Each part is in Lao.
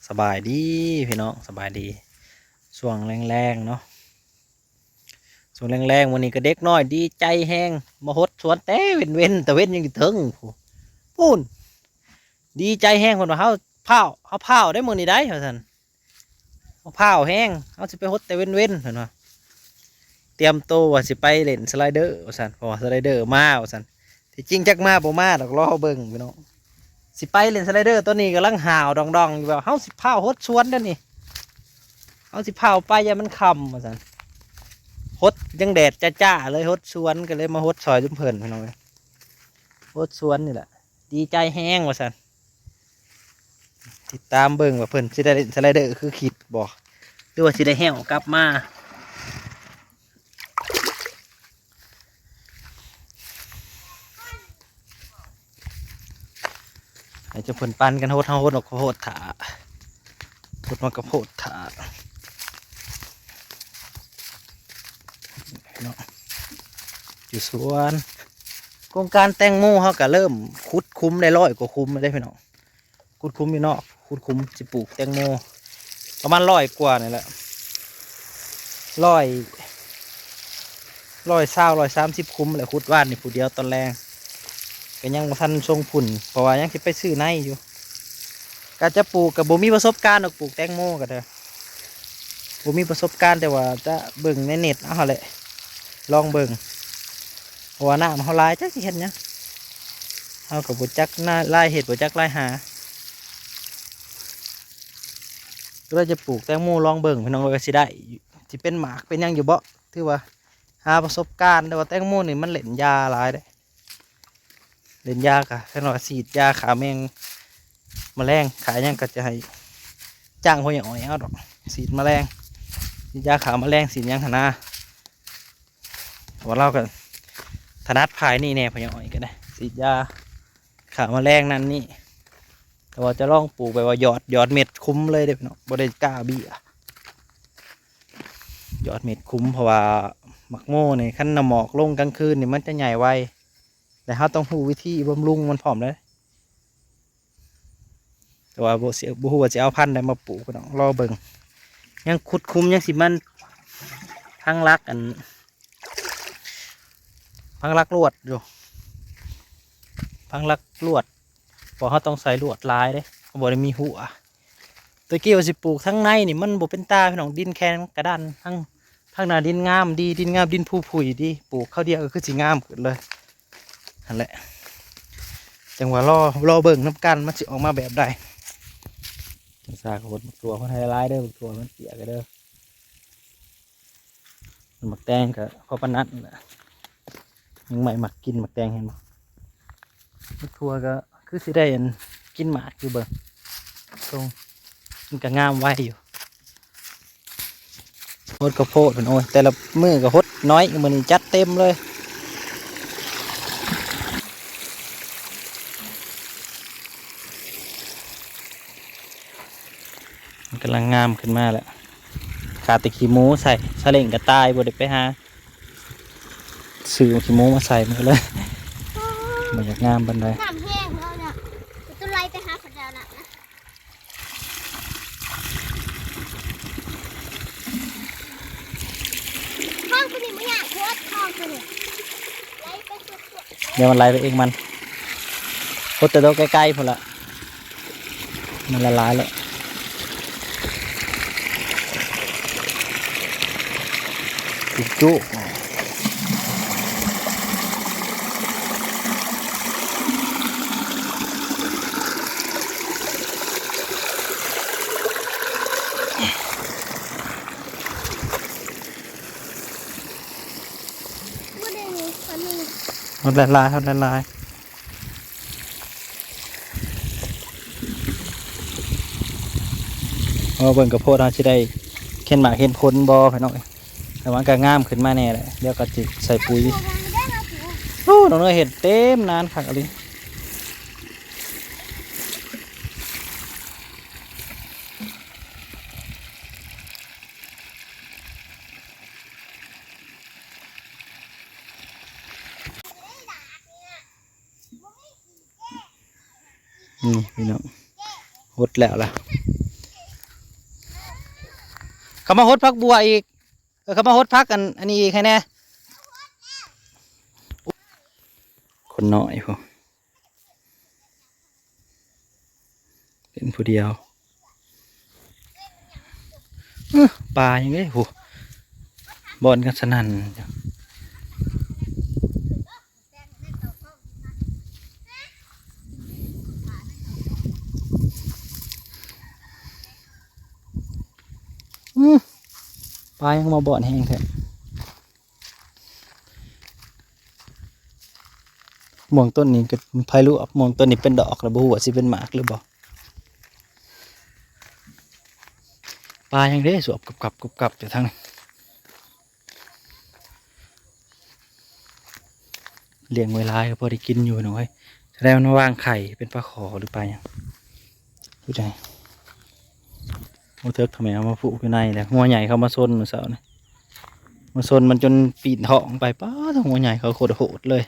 ສະບາຍດີພີ່ນ້ອງ ສະບາຍດີ ຊ່ວງແລງໆເນາະ ຊ່ວງແລງໆ ມື້ນີ້ກໍເດັກນ້ອຍດີໃຈແຮງ ມາຫົດສວນແຕ່ເວັນໆ ຕາເວັນຍັງຢູ່ເທິງພຸ້ນ ພຸ້ນ ດີໃຈແຮງ ເພິ່ນວ່າ ເຮົາພ້າວ ເຮົາພ້າວໄດ໋ມື້ນີ້ໄດ໋ ວ່າຊັ້ນ ເຮົາພ້າວແຮງ ເຮົາຊິໄປຫົດແຕ່ເວັນໆ ເພິ່ນວ່າ ຕຽມໂຕວ່າຊິໄປຫຼິ້ນສະໄລເດີ ວ່າຊັ້ນ ເພາະວ່າສະໄລເດີມາ ວ່າຊັ້ນ ທີ່ຈິງຈັກມາບໍ່ມາດອກ ລໍເບິ່ງພີ່ນ້ອງ ຊິໄປຫຼິ້ນສະໄລເດີ ຕອນນີ້ກຳລັງຫ້າວດອງໆຢູ່ ແບບເຮົາຊິພ້າວຫົດສວນເດ້ນີ້ ເຮົາຊິພ້າວໄປ ຢ້ານມັນຄ່ຳ ວ່າຊັ້ນ ຫົດຍັງແດດຈ້າໆເລີຍ ຫົດສວນ ກໍເລີຍມາຫົດຊ່ອຍຊຸມເພິ່ນ ພີ່ນ້ອງເອີຍ ຫົດສວນນີ້ແຫຼະ ດີໃຈແຮງ ວ່າຊັ້ນ ຕິດຕາມເບິ່ງວ່າເພິ່ນຊິໄດ້ຫຼິ້ນສະໄລເດີຄືຄິດບໍ່ ຫຼືວ່າຊິໄດ້ແຮ້ວກັບມາ ໃຫ້ເຈົ້າເພິ່ນປັ່ນກັນຫົດ ເຮົາຫົດອອກ ເຮົາຫົດຖ້າ ຫົດມາກະໂພດຖ້າເນາະ ຢູ່ສວນ ໂຄງການແຕງໂມເຮົາກະເລີ່ມຂຸດຂຸມໄດ້ຮ້ອຍກວ່າຂຸມແລ້ວເດ້ພີ່ນ້ອງ ຂຸດຂຸມຢູ່ນອກ ຂຸດຂຸມຊິປູກແຕງໂມ ປະມານຮ້ອຍກວ່ານີ້ແຫຼະ ຮ້ອຍ ຮ້ອຍຊາວ ຮ້ອຍສາມສິບຂຸມແຫຼະ ຂຸດວານນີ້ຜູ້ດຽວຕອນແລງ ກໍຍັງບໍ່ທັນສົ່ງພຸ້ນ ເພາະວ່າຍັງຊິໄປຊື້ໃນຢູ່ ກະຈະປູກ ກະບໍ່ມີປະສົບການດອກ ປູກແຕງໂມກໍເດີ ບໍ່ມີປະສົບການ ແຕ່ວ່າຈະເບິ່ງໃນເນັດເອົາຫັ້ນແຫຼະ ລອງເບິ່ງ ເພາະວ່ານ້ຳເຮົາຫຼາຍ ຈັກຊິເຮັດຫຍັງ ເຮົາກໍບໍ່ຈັກນາ ລາຍເຮັດ ບໍ່ຈັກລາຍຫາ ກໍເລີຍຈະປູກແຕງໂມລອງເບິ່ງ ພີ່ນ້ອງເອີຍ ວ່າຊິໄດ້ ຊິເປັນໝາກເປັນຫຍັງຢູ່ບໍ່ ຖືວ່າຫາປະສົບການ ແຕ່ວ່າແຕງໂມນີ້ມັນເຫຼັ້ນຢາຫຼາຍເດ້ ເຫຼັ້ນຢາກະ ຄັນວ່າສີດຢາຂ້າແມງ ມະແລງ ຂ້າຫຍັງ ກໍຈະໃຫ້ຈ້າງພໍ່ໃຫຍ່ອ້ອຍເອົາດອກ ສີດມະແລງ ສີດຢາຂ້າມະແລງ ສີດຫຍັງຫັ້ນນາ ເພາະວ່າລາວກໍຖະໜັດພາຍນີ້ແດ່ ພໍ່ໃຫຍ່ອ້ອຍກໍໄດ້ ສີດຢາຂ້າມະແລງນັ້ນນີ້ ແຕ່ວ່າຈະລອງປູກແບບວ່າຢອດ ຢອດເມັດຄຸມເລີຍເດ້ພີ່ນ້ອງ ບໍ່ໄດ້ກ້າເບ້ຍ ຢອດເມັດຄຸມ ເພາະວ່າໝາກໂມນີ້ ຄັນນ້ຳໝອກລົງກາງຄືນນີ້ ມັນຈະໃຫຍ່ໄວ ແລະເຮົາຕ້ອງຮູ້ວິທີບຳລຸງມັນພ້ອມເດ້ ແຕ່ວ່າບໍ່ຊິ ບໍ່ຮູ້ວ່າຊິເອົາພັນໃດມາປູກພີ່ນ້ອງ ລໍເບິ່ງ ຍັງຂຸດຂຸມ ຍັງຊິມັນພັງຫຼັກ ອັນ ພັງຫຼັກລວດຢູ່ ພັງຫຼັກລວດ ເພາະເຮົາຕ້ອງໃສ່ລວດຫຼາຍເດ້ ເຮົາບໍ່ໄດ້ມີຮົ້ວ ແຕ່ກີ້ວ່າຊິປູກທາງໃນນີ້ ມັນບໍ່ເປັນຕາພີ່ນ້ອງ ດິນແຄນກະດານ ທາງ ທາງໜ້າດິນງາມດີ ດິນງາມ ດິນຜຸຍໆດີ ປູກຄາວດຽວກໍຄືຊິງາມຂຶ້ນເລີຍ ຫັ້ນແຫຼະ ຈັ່ງວ່າລໍ ລໍເບິ່ງນຳກັນ ມັນຊິອອກມາແບບໃດ ສາກະບົດບັກຖົ່ວເພິ່ນໃຫ້ຫຼາຍເດີ ບັກຖົ່ວມັນເປຍກະເດີ ໝາກແຕງກະພໍປານນັ້ນແຫຼະ ຍັງໃໝ່ມັກກິນໝາກແຕງ ເຫັນບໍ່ ບັກຖົ່ວກະຄືຊິໄດ້ອັນ ກິນໝາກຢູ່ ເບິ່ງ ຊົງ ມັນກະງາມໄວຢູ່. ຫົດເຂົ້າໂພດ ໂອ້ຍ ແຕ່ລະມື້ກໍຫົດໜ້ອຍ ມື້ນີ້ຈັດເຕັມເລີຍ ມັນກຳລັງງາມຂຶ້ນມາແລ້ວ ຂາດແຕ່ຂີ້ໝູໃສ່ ສາເລັ້ງກໍຕາຍ ບໍ່ໄດ້ໄປຫາຊື້ຂີ້ໝູມາໃສ່ ມັນກໍເລີຍບໍ່ຢາກງາມປານໃດ ນ້ຳແຫ້ງແລ້ວເນາະ ຈະໄຫຼໄປຫາເຂົາເຈົ້ານະ. ຄອງຕົວນີ້ບໍ່ຍາກ ເພາະວ່າຄອງຕົວນີ້ໄຫຼໄປສຸດໆ ດຽວມັນໄຫຼໄປເອງມັນ ຫົດແຕ່ໂຕໄກໆພຸ້ນລະ ມັນລະລາຍແລ້ວ ຈຸ ບໍ່ໄດ້ມີຄົນໜຶ່ງ ຫົດຫຼາຍໆ ຫົດຫຼາຍໆ ເອົາເບິ່ງກະໂພດເຮົາຊິໄດ້ເຫັນໝາກເຫັນຜົນບໍ່ ພີ່ນ້ອງເອີຍ ແຕ່ວ່າມັນກະງາມຂຶ້ນມາແດ່ແຫຼະ ດຽວກໍຊິໃສ່ປຸຍ ໂອ້ ນ້ອງເນີຍເຮັດເຕັມນານຄັກອີ່ຫຼີ. ນີ້ພີ່ນ້ອງ ຫົດແລ້ວລະ ເຂົ້າມາຫົດຜັກບົວອີກ. ເອີ ເຂົ້າມາຫົດຜັກອັນ ອັນນີ້ອີກໃຫ້ແດ່. ຄົນນ້ອຍພຸ້ນ ເປັນຜູ້ດຽວ. ເອີ ປາຫຍັງເດ້ ໂຫ ບ່ອນກັນສະໜັ່ນ. ອື ປາຫຍັງມາບ່ອນແຮງແທ້. ມ່ວງຕົ້ນນີ້ກໍໄຟລວກ, ມ່ວງຕົ້ນນີ້ເປັນດອກແລ້ວ ບໍ່ຮູ້ວ່າຊິເປັນໝາກຫຼືບໍ່. ປາຫຍັງເດ້ ສວບກັບກັບກັບກັບຢູ່ທາງນັ້ນ. ລ້ຽງໄວ້ຫຼາຍກໍພໍໄດ້ກິນຢູ່ພີ່ນ້ອງເອີຍ. ສະແດງວ່າມັນວາງໄຂ່ເປັນປາຂໍຫຼືປາຫຍັງ ຜູ້ໃດ. ຫົວເຖິກທຳໄມເອົາມາຜູກຢູ່ໃນແຫຼະ. ງົວໃຫຍ່ເຂົ້າມາຊົນມື້ເຊົ້ານີ້ ມາຊົນມັນຈົນປີນທ້ອງໄປ. ປ້າດ ງົວໃຫຍ່ເຂົາໂຄດໂຫດເລີຍ.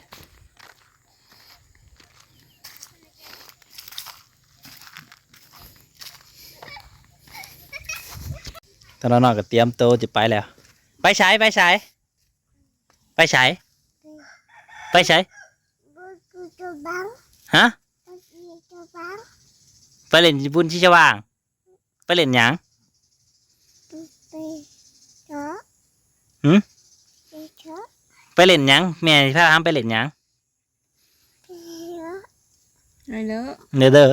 ຕອນນ້ອຍກໍຕຽມໂຕຈະໄປແລ້ວ. ໄປໃສ? ໄປໃສ? ໄປໃສ? ໄປໃສ? ຮະ? ໄປຫຼິ້ນບຸນຊີສະຫວ່າງ. ໄປຫຼິ້ນຫຍັງ? ຫຶ? ໄປຫຼິ້ນຫຍັງ? ແມ່ພາຫຳໄປຫຼິ້ນຫຍັງ? ໄປເດີ ໄປເດີ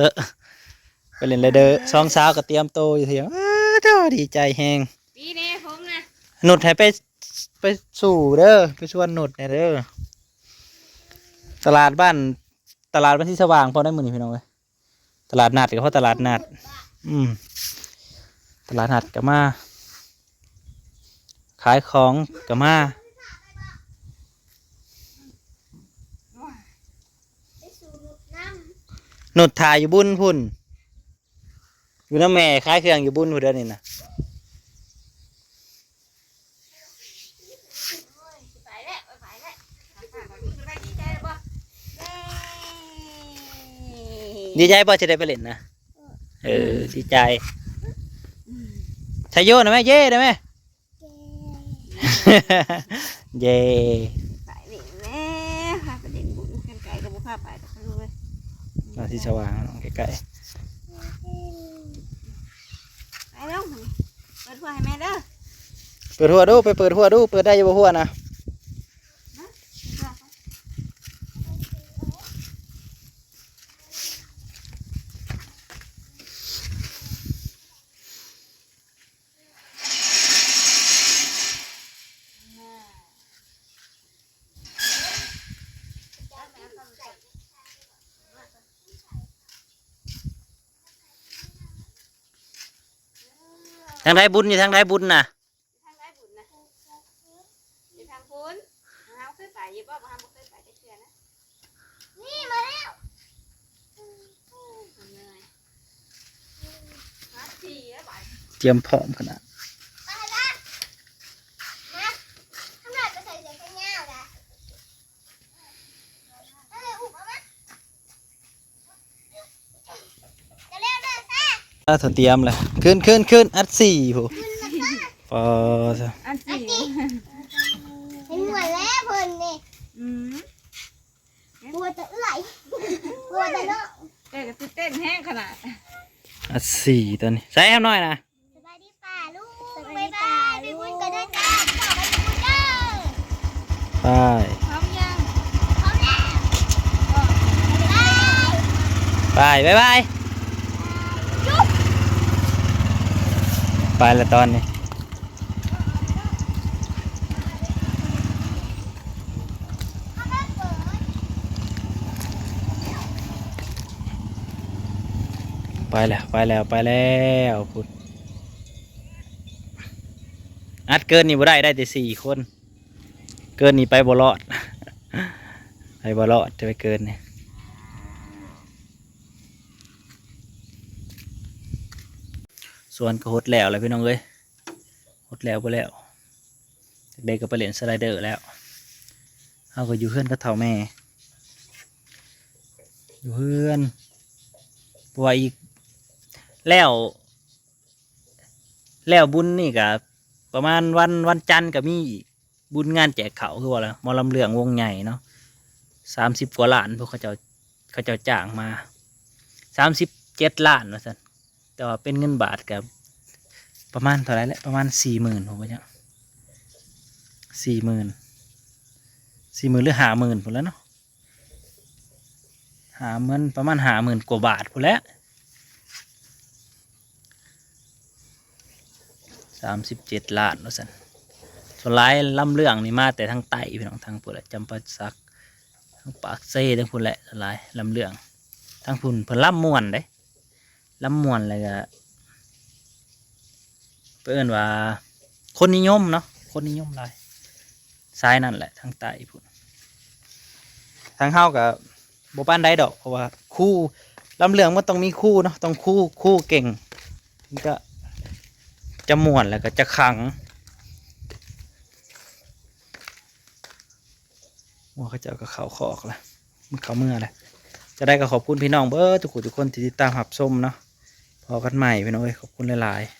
ໄປຫຼິ້ນໄລເດີ. ສອງສາວກໍຕຽມໂຕຢູ່ເທິງ. ອ້າໂທ້ ດີໃຈແຮງ. ປີນີ້ຜົມນະ ນຸດໃຫ້ໄປ ໄປສູ່ເດີ ໄປຊວນນຸດແດ່ເດີ. ຕະຫຼາດບ້ານ ຕະຫຼາດບ້ານຊີສະຫວ່າງພໍໄດ້ມື້ນີ້ພີ່ນ້ອງເອີຍ. ຕະຫຼາດນັດກໍພໍຕະຫຼາດນັດ. ອືມ ຕະຫຼາດນັດກໍມາ ຂາຍຂອງກໍມາ. ນຸດຖ່າຍຢູ່ບຸນພຸ້ນ ຢູ່ນຳແມ່ຂາຍເຄື່ອງຢູ່ບຸນພຸ້ນເດີນີ້ນະ. ດີໃຈບໍ່ ຈະໄດ້ໄປຫຼິ້ນນະ? ເອີ ດີໃຈ. ຊະໂຍນະແມ່ ເຢ້ນະແມ່. ເຢ້ ໄປຫຼິ້ນແມ່ ພາໄປຫຼິ້ນບຸນກັນໄກກໍບໍ່ພາໄປດອກລູກເອີຍ. ບ້ານຊີສະຫວ່າງໃກ້ໆ. ໄປລົງ ເປີດຫົວໃຫ້ແມ່ເດີ. ເປີດຫົວດູ ໄປເປີດຫົວດູ ເປີດໄດ້ຢູ່ບໍ່ຫົວນະ? ທາງໃດບຸນ ຢູ່ທາງໃດບຸນນະ? ທາງໃດບຸນນະ? ຢູ່ທາງພຸ້ນ. ເຮົາເຄີຍໄປຢູ່ບໍ່? ເຮົາບໍ່ເຄີຍໄປຈັກເທື່ອນະ. ນີ້ມາແລ້ວ ຕຽມພ້ອມຂະໜາດ. ເອົາ ເຂົາຕຽມແລ້ວ ຂຶ້ນໆໆ ອັດສີ່ພຸ້ນ. ປໍ ອັດສີ່ ເຫັນໝົດແລ້ວເພິ່ນນີ້. ອືມ ກົວແຕ່ເອື້ອຍ ກົວແຕ່ນ້ອງ. ເອື້ອຍກໍຕື່ນເຕັ້ນແຮງຂະໜາດ. ອັດສີ່ຕອນນີ້ ໃສ່ແຮມນ້ອຍນະ. ສະບາຍດີປ້າລຸງ ສະບາຍດີປ້າລຸງ ໄປບຸນກັນເດີຈ້າ ເຈົ້າໄປບຸນເດີ. ໄປ ພ້ອມຍັງ? ພ້ອມແລ້ວ. ໄປ ບາຍບາຍ. ໄປລະຕອນນີ້. ໄປແລ້ວ ໄປແລ້ວ ໄປແລ້ວພຸ້ນ. ອັດເກີນນີ້ບໍ່ໄດ້ ໄດ້ແຕ່ສີ່ຄົນ. ເກີນນີ້ໄປບໍ່ລອດ ໄປບໍ່ລອດ ຈະໄປເກີນນີ້. ສວນກໍຫົດແລ້ວແຫຼະພີ່ນ້ອງເອີຍ. ຫົດແລ້ວບໍ່ແລ້ວ ຈັກໃດກໍໄປຫຼິ້ນສະໄລເດີແລ້ວ. ເຮົາກໍຢູ່ເຮືອນກັບເຖົ້າແມ່ ຢູ່ເຮືອນ ເພາະວ່າອີກແລ້ວ ແລ້ວບຸນນີ້ກໍ ປະມານວັນ ວັນຈັນກໍມີອີກ ບຸນງານແຈກເຂົ້າ ຄືວ່າລະ ໝໍລຳເລື່ອງວົງໃຫຍ່ເນາະ ສາມສິບກວ່າລ້ານ ພວກເຂົາເຈົ້າ ເຂົາເຈົ້າຈ້າງມາ ສາມສິບເຈັດລ້ານວ່າຊັ້ນ ແຕ່ວ່າເປັນເງິນບາດກໍປະມານເທົ່າໃດແຫຼະ ປະມານສີ່ໝື່ນ ບໍ່ຈັກ ສີ່ໝື່ນ ສີ່ໝື່ນ ຫຼື ຫ້າໝື່ນ ພຸ້ນແຫຼະເນາະ ຫ້າໝື່ນ ປະມານຫ້າໝື່ນກວ່າບາດພຸ້ນແຫຼະ ສາມສິບເຈັດລ້ານວ່າຊັ້ນ. ສ່ວນຫຼາຍລຳເລື່ອງນີ້ມາແຕ່ທາງໃຕ້ພີ່ນ້ອງ ທາງພຸ້ນແຫຼະ ຈຳປາສັກ ທາງປາກເຊ ທາງພຸ້ນແຫຼະ ສ່ວນຫຼາຍລຳເລື່ອງ ທາງພຸ້ນເພິ່ນລຳມ່ວນເດ້ ລຳມ່ວນ ແລ້ວກໍ ເພິ່ນເອີ້ນວ່າຄົນນິຍົມເນາະ ຄົນນິຍົມຫຼາຍ ສາຍນັ້ນແຫຼະ ທາງໃຕ້ພຸ້ນ ທາງເຮົາກໍບໍ່ປານໃດດອກ ເພາະວ່າຄູ ລຳເລື່ອງມັນຕ້ອງມີຄູເນາະ ຕ້ອງຄູ ຄູເກັ່ງ ມັນກໍຈະມ່ວນ ແລ້ວກໍຈະຄັງ. ງົວເຂົາເຈົ້າກໍເຂົ້າຄອກລະ ມັນເຂົ້າເມືອລະ ຈັ່ງໃດກໍຂອບຄຸນພີ່ນ້ອງເບິດທຸກຜູ້ທຸກຄົນທີ່ຕິດຕາມຮັບຊົມເນາະ ພໍ້ກັນໃໝ່ພີ່ນ້ອງເອີຍ ຂອບຄຸນຫຼາຍໆ.